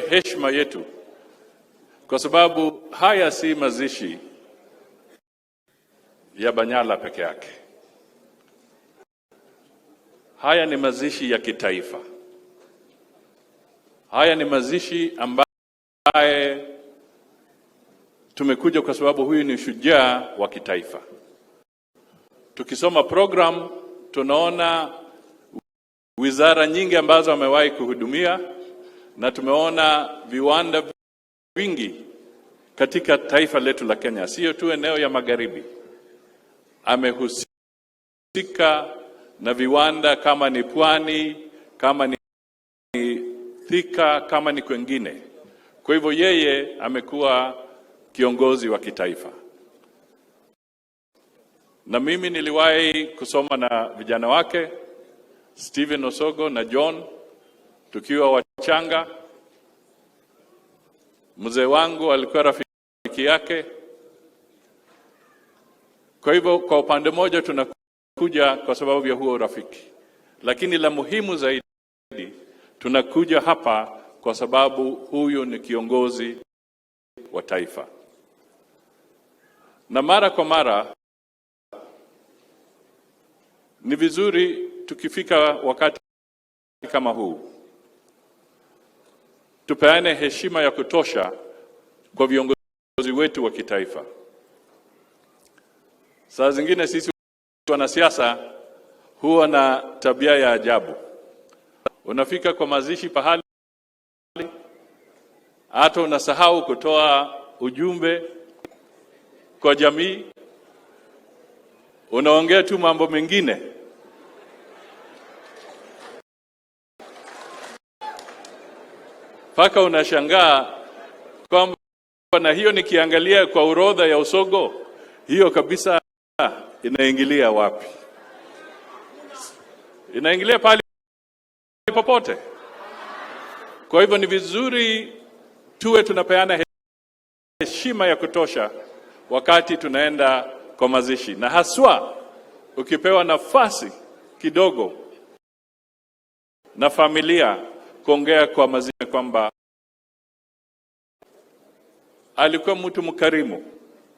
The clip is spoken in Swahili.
Heshima yetu, kwa sababu haya si mazishi ya Banyala peke yake. Haya ni mazishi ya kitaifa. Haya ni mazishi ambaye tumekuja kwa sababu huyu ni shujaa wa kitaifa. Tukisoma program tunaona wizara nyingi ambazo amewahi kuhudumia na tumeona viwanda vingi katika taifa letu la Kenya, sio tu eneo ya magharibi. Amehusika na viwanda kama ni Pwani, kama ni Thika, kama ni kwengine. Kwa hivyo yeye amekuwa kiongozi wa kitaifa, na mimi niliwahi kusoma na vijana wake Stephen Osogo na John tukiwa wachanga. Mzee wangu alikuwa rafiki yake. Kwa hivyo, kwa upande mmoja tunakuja kwa sababu ya huo urafiki, lakini la muhimu zaidi tunakuja hapa kwa sababu huyu ni kiongozi wa taifa, na mara kwa mara ni vizuri tukifika wakati kama huu tupeane heshima ya kutosha kwa viongozi wetu wa kitaifa. Saa zingine sisi wanasiasa huwa na tabia ya ajabu. Unafika kwa mazishi pahali, hata unasahau kutoa ujumbe kwa jamii, unaongea tu mambo mengine. Mpaka unashangaa kwamba na hiyo nikiangalia kwa orodha ya Osogo, hiyo kabisa inaingilia wapi? Inaingilia pale popote. Kwa hivyo ni vizuri tuwe tunapeana heshima ya kutosha wakati tunaenda kwa mazishi, na haswa ukipewa nafasi kidogo na familia kuongea kwa mazishi, kwamba alikuwa mtu mkarimu.